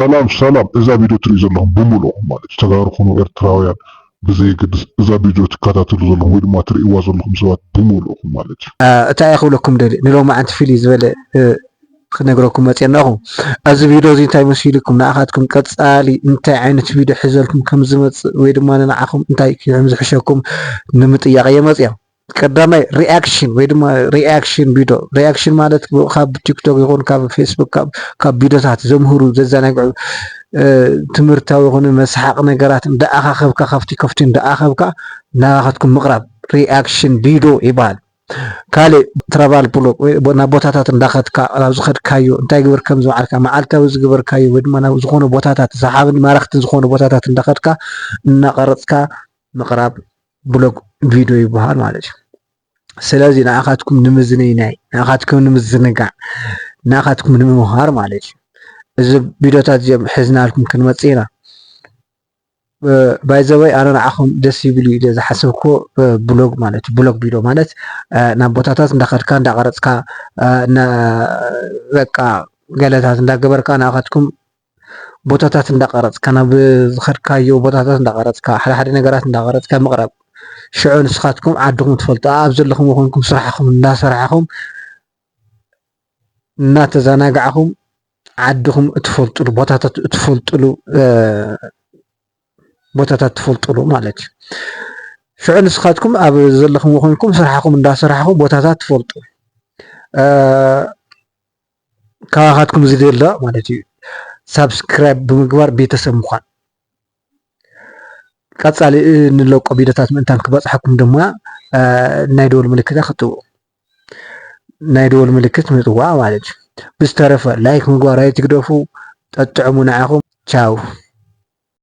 ሰላም ሰላም፣ እዛ ቪድዮ ትሪኡ ዘለኹም ብምልእኹም ማለት እዩ፣ ተጋሩ ኹኑ ኤርትራውያን ብዘየገድስ፣ እዛ ቪድዮ ትከታተሉ ዘለኹም ወይ ድማ ትርእይዋ ዘለኹም ሰባት ብምልእኹም ማለት እዩ። እንታይ እየ ክብለኩም ደልየ፣ ንሎማዓንቲ ፍልይ ዝበለ ክነግረኩም መፅየ ኣለኹ። ኣብዚ ቪድዮ እዚ እንታይ መሲልኩም ንኣኻትኩም ቀፃሊ እንታይ ዓይነት ቪድዮ ሒዘልኩም ከም ዝመፅእ ወይ ድማ ንንዓኹም እንታይ ከም ዝሕሸኩም ንምጥያቕ እየ መፅየ። ቀዳማይ ሪኣክሽን ወይ ድማ ሪኣክሽን ቪድዮ። ሪኣክሽን ማለት ካብ ቲክቶክ ይኹን ካብ ፌስቡክ ካብ ቪድዮታት ዘምህሩ ዘዘናግዑ ትምህርታዊ ይኹን መስሓቕ ነገራት እንዳኣኻኸብካ ካብቲ ከፍቲ እንዳኣኸብካ ናባኻትኩም ምቕራብ ሪኣክሽን ቪድዮ ይበሃል። ካልእ ትራቫል ብሎግ ናብ ቦታታት እንዳኸድካ ናብ ዝኸድካዮ እንታይ ግበር ከም ዝወዓልካ መዓልታዊ ዝገበርካዮ ወይ ድማ ናብ ዝኾነ ቦታታት ሰሓብን ማረኽትን ዝኾነ ቦታታት እንዳኸድካ እናቐረፅካ ምቕራብ ብሎግ ቪድዮ ይበሃል ማለት እዩ። ስለዚ ንኣኻትኩም ንምዝንይናይ ንኣኻትኩም ንምዝንጋዕ ንኣኻትኩም ንምምሃር ማለት እዩ። እዚ ቪድዮታት እዚኦም ሒዝናልኩም ክንመፅእ ኢና። ባይዘወይ ኣነ ንዓኹም ደስ ይብል እዩ ኢለ ዝሓሰብኩ ብሎግ ማለት እዩ። ብሎግ ቪድዮ ማለት ናብ ቦታታት እንዳኸድካ እንዳቐረፅካ በቃ ገለታት እንዳገበርካ ንኣኻትኩም ቦታታት እንዳቐረፅካ ናብ ዝኸድካዮ ቦታታት እንዳቐረፅካ ሓደ ሓደ ነገራት እንዳቐረፅካ ምቕራብ። ሽዑ ንስኻትኩም ዓድኹም ትፈልጡ ኣብ ዘለኹም ይኹንኩም ስራሕኹም እንዳሰራሕኹም እናተዘናጋዕኹም ዓድኹም እትፈልጡሉ ቦታታት እትፈልጡሉ ቦታታት ትፈልጡሉ ማለት እዩ። ሽዑ ንስኻትኩም ኣብ ዘለኹም ኮይንኩም ስራሕኹም እንዳሰራሕኹም ቦታታት ትፈልጡ ካባኻትኩም ዝደለ ማለት እዩ ሳብስክራይብ ብምግባር ቤተሰብ ምዃን። ቀፃሊ እንለቆ ቪድዮታት ምእንታን ክበፅሐኩም ድማ ናይ ደወል ምልክታ ክትጥውቑ ናይ ደወል ምልክት ምጥዋቕ ማለት እዩ። ብዝተረፈ ላይክ ምግባር ኣይትግደፉ። ጠጥዕሙ ንዓኹም። ቻው።